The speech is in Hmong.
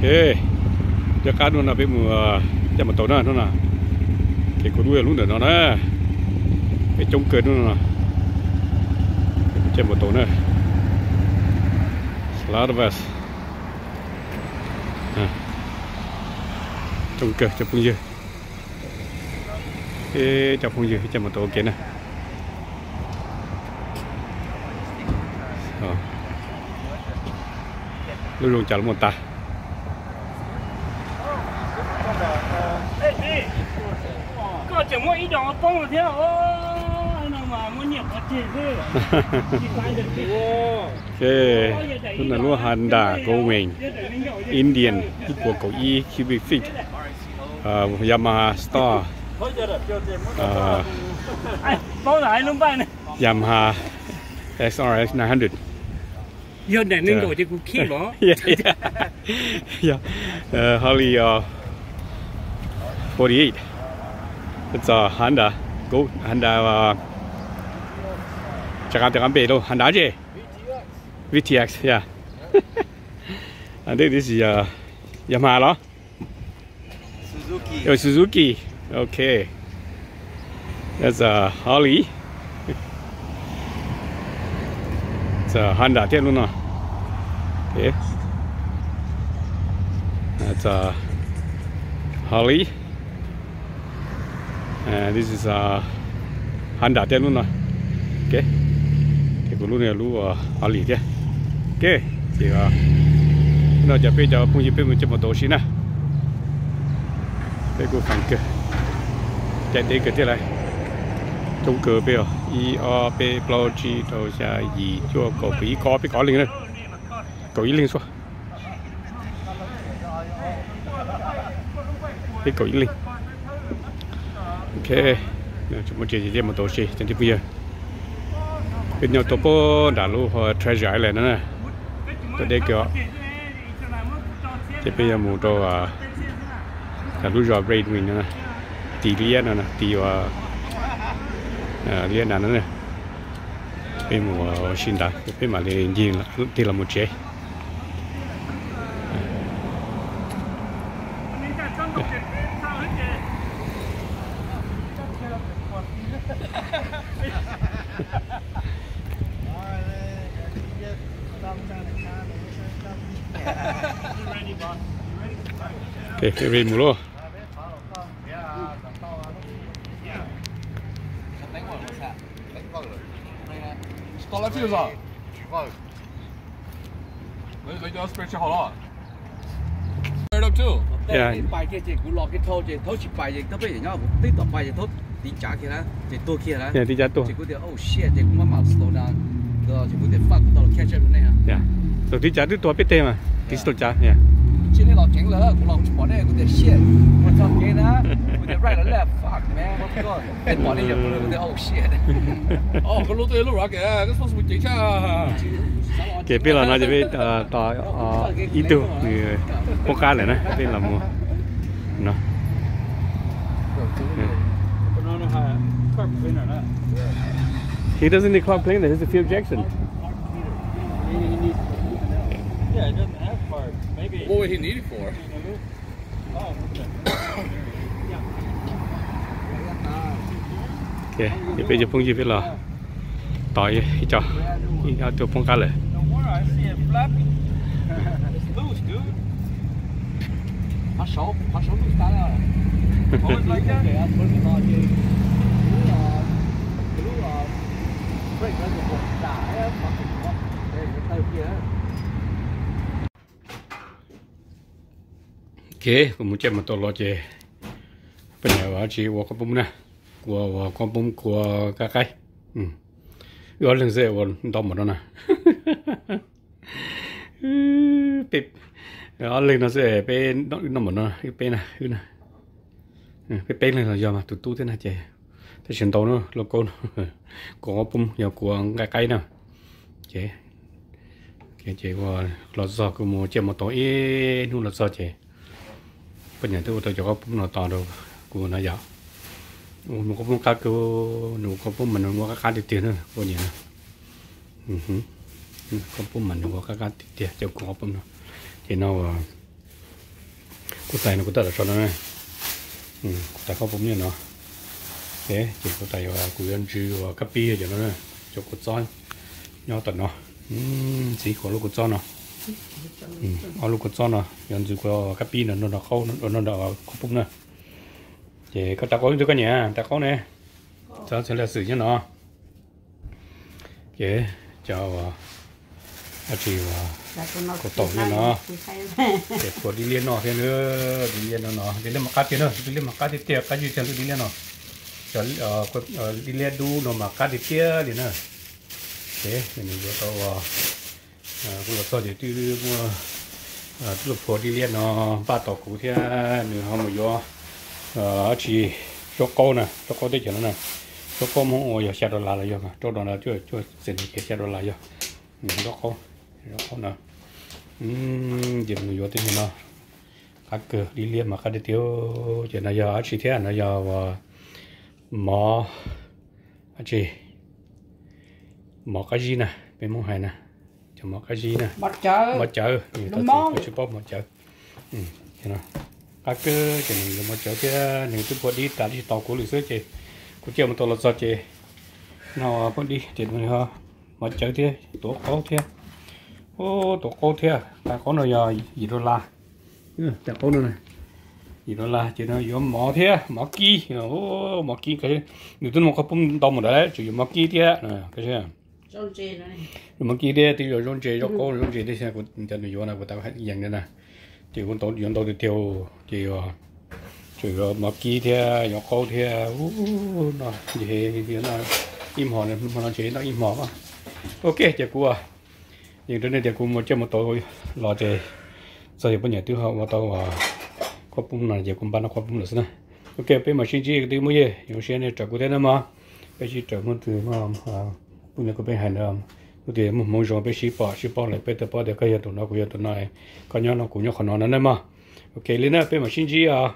Ok, cov qab hnub no peb mus caij mos taus na hnub no. Ces kuv lub yog lub ntawm no na, peb coob kawg hnub no. Peb mus caij mos taus na. Slavas. Coob kawg cov phooj ywg. Peb cov phooj ywg caij mos taus ua ke na. Lub zoo cas lub mus tas. Ok, lub no lub Honda Goldwing Indian ib puas kaum ib cubic feet, Yamaha Star, Yamaha S R X nine hundred. Yog daim nees nkaum ces kuv khij los. Yog, Harley forty-eight. It's a Honda, Gold Honda, rov qab tias qab npe lauj, Honda ces V T X, yeah. I think this is Yamaha los? Suzuki. Oh, Suzuki. Okay. That's a Harley. It's a Honda thiab lub no. Okay. That's a Harley. This is a Honda thiab lub no. Ok, ces kuv lub no yog lub Harley thiab. Ok, ces no cov peb cov phooj ywg peb mus caij mos taus ua si na. Peb kuj fab kawg, caij deb kawg thiab lauj. Coob kawg peb os, ib ob peb plaub tsib rau xya yim cuaj kaum kaum ib, kaum ob, peb kaum ob leeg na. Kaum ib leeg xwb. Peb kaum ib leeg. Ok, tsis muaj tsiaj ces caij mos taus ua si cov phooj ywg. Peb nyob tuaj puag nram lub Treasure Island no na, tuaj deb kawg os. Ces peb yuav mus rau lub zos Red Wing no, tis liab no, tis liab na no. Peb mus ua si ntawd peb mam li ncig tig los mus tsev. Ok, peb mus lauj. Pais kiag ces kuv los kiag dhau ces thaub tsis pais ces thaub peb nyob kuv twb tom pais ces thaub tiv cav kiag na ces tuag kiag na. Tiv cav tuag ces kuv tias oh shit ces kuv mam mam slow down ces kuv tias fuck kuv tau los catch up rau nej. Tus tiv cav twb tuag peb teg mas tiv tsis tau cav. Tsis nej los tseev lawm kuv los kuv tsis pom nej kuv tias shit ua txog kev na kuv tias right or left fuck man what the fuck nej pom nej yawm kuv tias oh shit. Ces peb los no ces peb tos ib tug nws poob qab lawm na peb los mus no. He doesn't need carb cleaner, he's a Phil Jackson. What would he need it for? Ces peb cov phooj ywg peb los tos ib co, ib co tuaj poob qab lawm. Ok, kuv mus caij mos taus los ces poj niam ua tsis ua khaub poob na, kuv ua khaub poob kuv ua kab qaib. Wb ob leeg xwb ua ntau npaum no na. Peb ob leeg no xwb peb noj npaum no, peb na, peb peb leeg los yog mas tus tub thiab na ces tab sis ntau na, lauj kaub no, kuv khaub poob yog kuv ua nqaij qaib na. Ces, ces ua los txog kuv mus caij mos taus ib hnub los txog ces poj niam twb ua tau cov khaub poob no tos rau kuv no yom. Nws khaub poob qab kawg, nws khaub poob mas nws ua qab qab tiag tiag na poj niam na. Khaub poob mas nws ua qab qab tiag tiag cov kuv khaub poob no. Ces no ua Kuv tais no kuv tab tom so no, kuv tais khaub poob nyob no. Ces kuv tais yog kuv yuav ntsw ua kab pib cov no, cov kua txob nyob tom no. Ntxiv kuv ob lub kua txob no, ob lub kua txob no yuav ntsw ua kab pib no, nrog khaub poob na. Ces koj tais qaub twg koj nyiam tais qaub ne? Txog txhia laj xwm nyob no. Ces cov dab tsi, kaus taum nyob no. Ces phua dib liab noj thiab na. Dib liab no no, dib liab mas qab tiag na, dib liab mas qab tiag tiag, qab ywj tshaj lub dib liab no. Cov dib liab dub no mas qab tiag tiag li na. Ces nws yuav tau, kuv los txog ces twb muaj, twb los phua dib liab no npaj tos kuv thiab. Nws ho mus yuav dab tsi, zaub qaub na, zaub qaub teb chaws no na. Zaub qaub Hmoob ua yog xya dollar los yog mas, rau dollar cuaj, cuaj xees ces xya dollar yog. Zaub qaub, zaub qaub no. Ces nws yuav tej no qab kawg, dib liab mas qab tiag tiag. Ces no yog dab tsi thiab? No yog mov, dab tsi, mov qab zib na, peb Hmoob hais na, cov mov qab zib na, mov cawv, tsis paub mov cawv. Qab kawg ces nws yuav mov cawv thiab, nws twb phua dib tas tsis tau kuv lawm xwb ces kuv cia mus tau los txog ces no phua dib ces nws ho mov cawv thiab, tuav qaub thiab. Tuav qaub thiab, tais qaub no yog yim dollar. Tais qaub no yim dollar ces no yuav mov thiab, mov kib, mov kib, nws twb muaj khaub poob ntau mus ntawd, tseem yuav mov kib thiab. Mov kib thiab twb yuav zaub ntses, zaub qaub zaub ntses tej, kuv cov nws yuav no kuv tais yees na. Ces kuv yuav ntau tiag tiag, ces tseem yuav mov kib thiab, yuav qaub thiab. No ces ib hmo, hmo no ces noj ib hmo. Ok, ces kuv yees rau nej tias kuv mus coj mus tau los ces txog yog poj niam twb ho ua tau khaub poob no ces kuv npaj noj khaub poob lawm xwb na. Ok, peb mam sib ntsib twb muaj yeej, zoo siab nej raws kuv thiab na mog. Peb sib raws hnub twg, poj niam kuv peb hais ntawd, hnub twg muaj hmoov zoo peb sib pom sib paub lawm peb thiaj paub tias koj yog tus no kuv yog tus no, koj nyob no kuv nyob qhov no no na mog. Ok li na, peb mam sib ntsib os.